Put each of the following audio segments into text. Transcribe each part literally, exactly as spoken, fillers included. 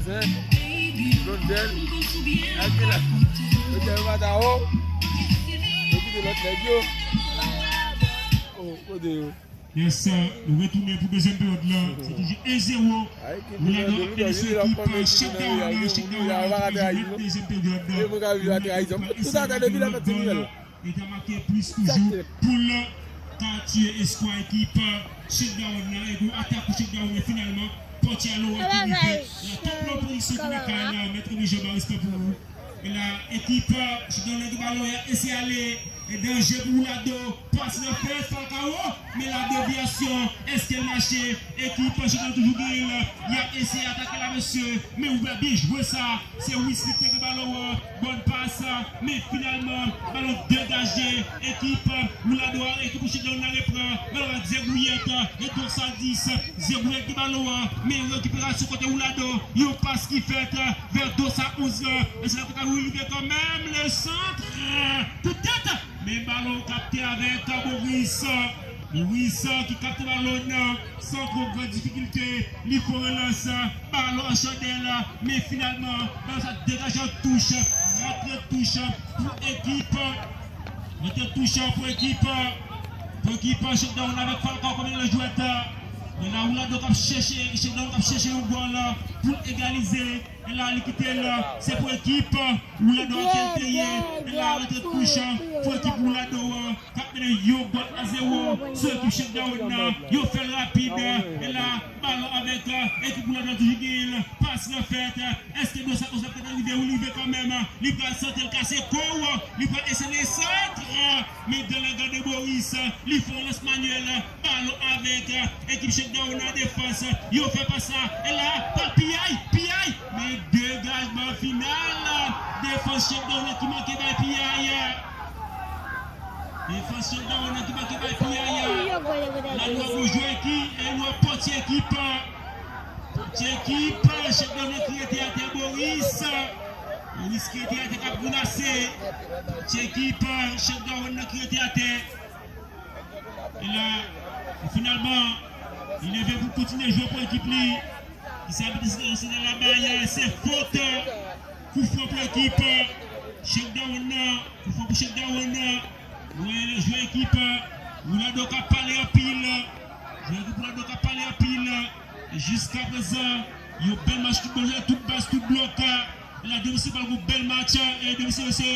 Zen, Blondel, Akila. Yo te yo pa ta wo. Yo kite lòt nèg yo. Oh, kote yo? Yes, nou retounen pou dezyèm peryòd la. Se toujou en zéro. Oulado ap mennen sou ekip Shakedown nan. Shakedown nan ki toujou nan dezyèm peryòd la. Tout atan depi lè fèt ti nouvèl. Li ta make plis toujou. Poul ka tiye eskwa ekip Shakedown nan. E gon atak pou Shakedown, men finalman pòtye a Laura ki rive. La top lòt pozisyon ki nan kay la, mèt Remy Jean, ba respè pou ou. E la, ekip Shakedown nan ki balon, y ap eseye ale. E danje pou Oulado. Pas nan fè Falcao. Men la devyasyon. Èske l mache? Ekip Shakedown toujou genyen l. Y ap eseye atake la, mesye. Men ou wè byen jwe sa. Se Wisly ki te gen balon an. Bòn pas. Men finalman, balon degaje. Ekip Oulado a, ekip Shakedown nan repran. Balon an, Zegouyèt. E Dosa dis. Zegouyèt ki balon an. Men rekiperasyon kote Oulado. Yon pas ki fèt vè Dosa onz lan. E se la kote a rive kanmenm. Le sant. Kout tèt. Men balon kapte avèk Boris. Boris ki kapte balon nan san twò gran difikilte. Li fè yon relans. Balon an chandèl. Men finalman, balon sa degaje an touch. Rantre touch pou ekip. Rantre touch pou ekip. Pou ekip Shakedown avèk Falcao kòm nan jwèt. Men la Oulado k ap chèche, Shakedown k ap chèche yon gòl pou l egalize. E la, li kite l, se pou ekip Oulado a ke l te ye. E la, rantre touch pou ekip Oulado a, k ap mennen yon gòl a zewo sou ekip Shakedown nan. Yo fè l rapid. E la, balon avèk ekip Oulado a toujou genyen l. Pas lan fèt. Èske Dosa Dosa pral rive? Wi, li rive kanmenm. Li pral sante l kase kou. Li pral eseye sant. Men de la gade Boris. Li fè yon lans manyèl. Balon avèk, eh, ekip Shakedown nan defans. Yo fè pas sa. E la, pa Piyay, Piyay. Men degajman final. Defans Shakedown nan ki manke bay Piyay. Defans Shakedown nan ki manke bay Piyay. La, nou ap jwe ki, e nou ap pòtye ekip. Pòtye ekip Shakedown nan ki rete atè Boris. Boris ki rete atè k ap grinase. Pòtye ekip Shakedown nan ki rete atè. E la, finalman, li leve pou kontinye jwe pou ekip li. Ki sa abit se nan la bay, se fot. Koufran pou ekip Shakedown nan. Koufran pou Shakedown nan. Jwe ekip Oulado k ap pale anpil. Jwe ekip Oulado k ap pale anpil. Jiska prezan, yon bèl match tout bon, tout bas, tout blòk. La, demen se pral yon bèl match. E demen se, se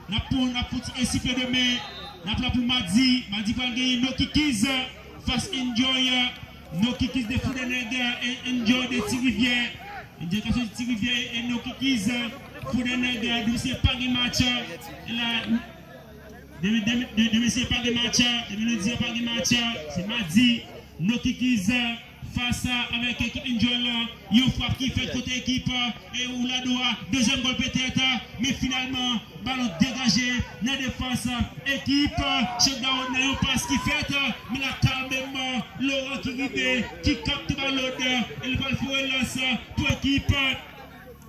N ap pran, n ap fouti ensifle demen. N ap la pou madi. Madi pral genyen No Kikis fas Enjoy. No Kikis de Foudenèg e Enjoy de Ti Rivyè. Enjoy k ap soti Ti Rivyè e No Kikis Foudenèg. Demen se pa gen match. E la, demen, demen, demen se pa gen match. Demen lendi a pa gen match. Se madi. No Kikis fas avèk ekip Enjoy lan. Yon frap ki fèt kote ekip, eh, Oulado a. Dezyèm gòl petèt, men finalman, balon degaje nan defans ekip Shakedown nan. Yon pas ki fèt, men la kanmenm, Laurent ki rive, ki kapte balon, e li pral fè relans pou ekip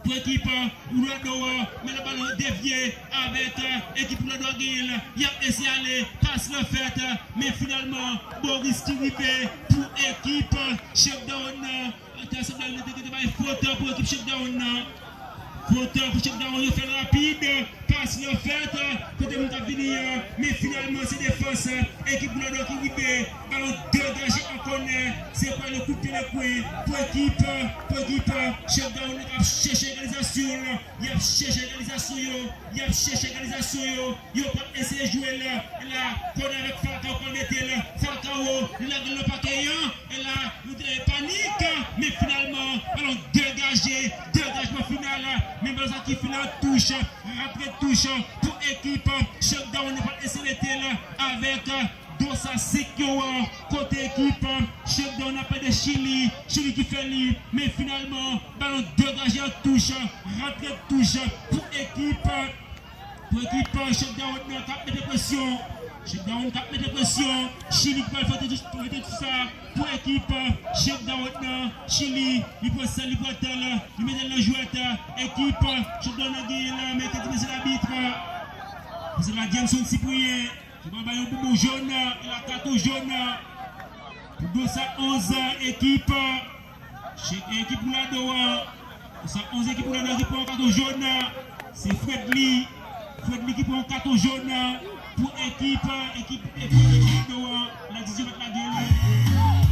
Pou ekip Oulado a, men le balon devye avèk, eh, ekip Oulado a genyen l. Y ap eseye ale, pas lan fèt, men finalman, Boris ki rive pou ekip Shakedown nan. Atè sanble li te gentan bay fot pou ekip Shakedown nan. Fot pou Shakedown, yo fè l rapid. Pas lan fèt, kote moun k ap vini an, men finalman se defans ekip Oulado ki rive, balon degaje an kònè, se pral yon kout pye nan kwen pou ekip, pou ekip Shakedown nan k ap chèche egalizasyon l, y ap chèche egalizasyon yo, y ap chèche egalizasyon yo, yo pral eseye jwe l, la, kònè avèk Falcao pral mete l, Falcao, li lage l nan pakèt an, E la, nou te panik, men finalman, balon degaje, degajman final, men balon sa ki fin an touch, rantre touch pou ekip Shakedown, nou pral eseye mete l avèk Dosa senk yo an, kote ekip Shakedown ap pèdi Chili, Chili ki fè li, men finalman, balon degaje an touch, rantre touch pou ekip, pou ekip Shakedown nan k ap mete presyon. Shakedown k ap mete presyon. Chili ki pral fè touch, fè touch sa pou ekip Shakedown nan. Chili, li pran sèl, li pran tan, li mete l nan jwèt. Ekip Shakedown nan genyen la, men kenbe se labit. Se la Jameson Cyprien. Li pral bay yon bonbon jòn, e la katon jòn pou Dosa onz ekip, ekip Oulado an. Dosa onz ekip Oulado an ki pran yon katon jòn. Se Fredly, Fredly ki pran yon katon jòn pou ekip, ekip, ekip Oulado an. La dizièm mèt la gèl.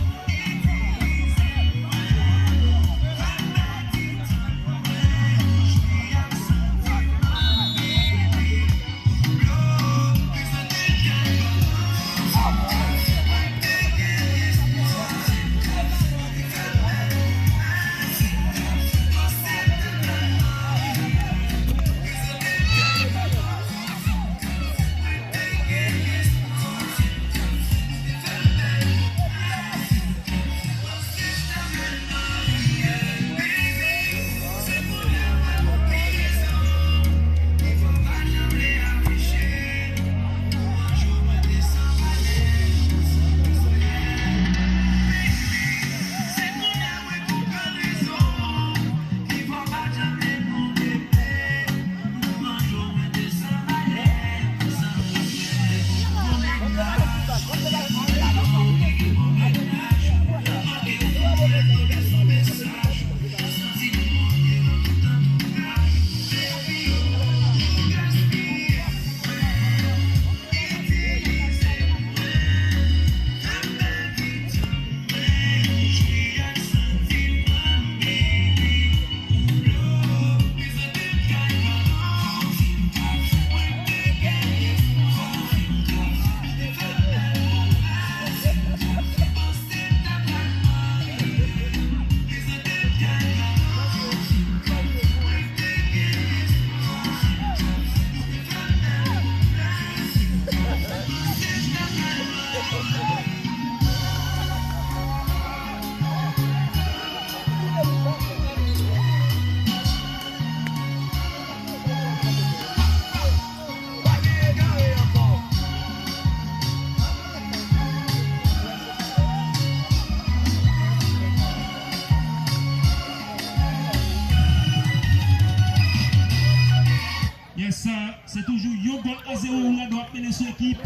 Yes, sir. Se toujou yon gòl a zewo Oulado ap mennen sou ekip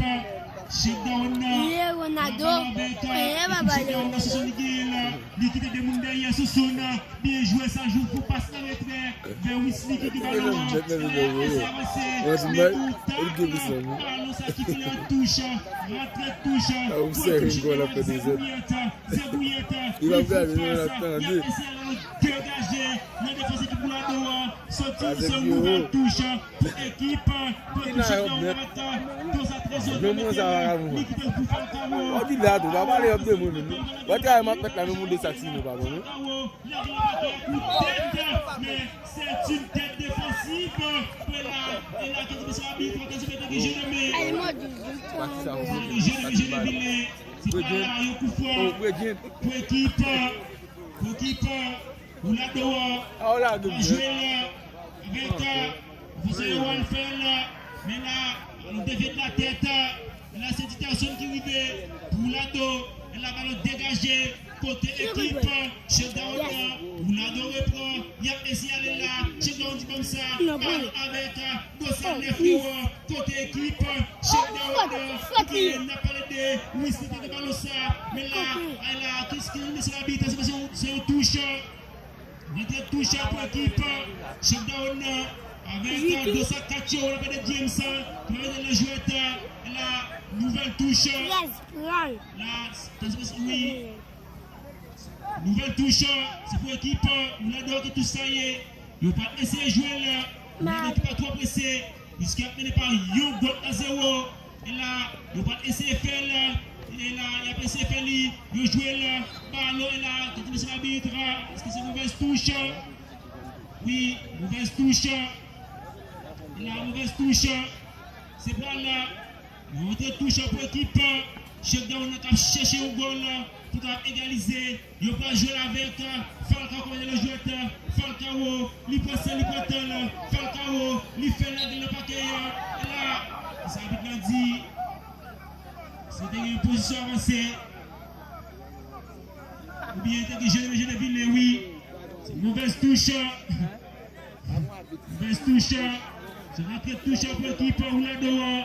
Shakedown nan. Ronaldo, avèk ekip Shakedown nan, Sousoun li genyen la. Li kite de moun dèyè Sousoun. Byen jwe, sa jou pou pas an retrè vè Wisly ki gen balon an. Li ap eseye avanse, men pou tak la, balon sa ki file an touch, rantre touch pou ekip Shakedown nan. Zegouyèt, Zegouyèt, li fè pas, li ap eseye al degaje nan defans ekip Oulado an. Soti, se yon nouvèl touch pou ekip, pou ekip Shakedown nan. Dosa trè zòn nan mete li, li kite l pou fè l kawo. Ou di la tou, pa pale ap de moun. Wè travay m ap fèt la, men moun de sa ki sou nou pa bon, non? Lage la batay ak yon tèt, men se yon tèt defansif. E la, e la, kenbe se abit, attention, mete ki Jeremy. Jeremy, Jeremy, Jeremy Villain. Se pa la, yon kou fò pou ekip, pou ekip Oulado an. Jwe la avèk, euh, José Juan fè la. Men la, nou devye la tèt. La, se Diterson ki rive pou Oulado. E la, balon degaje kote ekip Shakedown nan. Oulado repran. Y ap eseye ale la. Shakedown di ban m sa. Balon avèk, euh, Dosa nèf yo an. Kote ekip Shakedown nan. N ap pale de Wisly te gen balon sa. Men la, ay la, kis ki se labit, se, se, se yon touch. Rantre touch pou ekip Shakedown nan. Avèk Dosa kat yo, n ap pale de James, ki va mete nan jwèt la. Nouvèl touch. La, wi. Nouvèl touch, se pou ekip Oulado ki touch sa ye. Yo pa eseye jwe la. Oulado ki pa twò prese. Piske y ap mennen pa yon gòl a zewo. E la, yo pa eseye fè l. E la, y ap eseye fè li. Yo jwe l. Balon e la, kenbe se labit. Èske se movèz touch? Wi, movèz touch. E la, movèz touch. Se pa la. Rantre touch pou ekip Shakedown nan k ap chèche yon gòl pou ta egalize. Yo pral jwe l avèk Falcao kòm menè jwèt. Falcao, li pran san, li pran tan l. Falcao, li fè lage l nan pakè a. E la, sa abit la di, se te gen pozisyon avanse. Oubyen te gen je de, je de vile, wi. Se movèz touch. Movèz touch. Se rantre touch pou ekip Roulado an.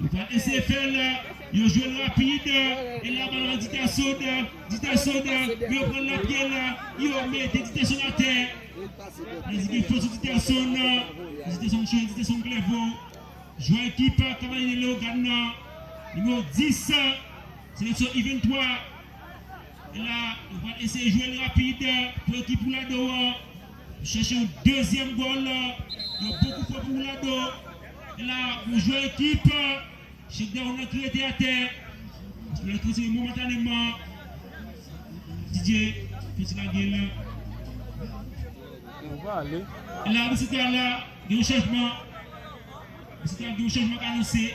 Yo pral eseye fè l. Yo jwe l rapid. E la, bal nan Diterson. Diterson, yo pran l nan pye l. Yo mete Diterson atè. Li gen fòs sou Diterson. Diterson, Diterson Clerveau. Jwè ekip Cavalier de Léogâne nan, nimewo dis, seleksyon U venntwa. E la, yo pral eseye jwe l rapid pou ekip Roulado an. Chèche yon dezyèm gòl. Yon bon kout fwèt pou Roulado. E la, yon jwè ekip Shakedown nan ki rete atè. Yo retire momantaneman. Didier, fè ti lage l. Ou va ale. E la, misye la, gen yon chanjman. Misye la, gen yon chanjman k anonse.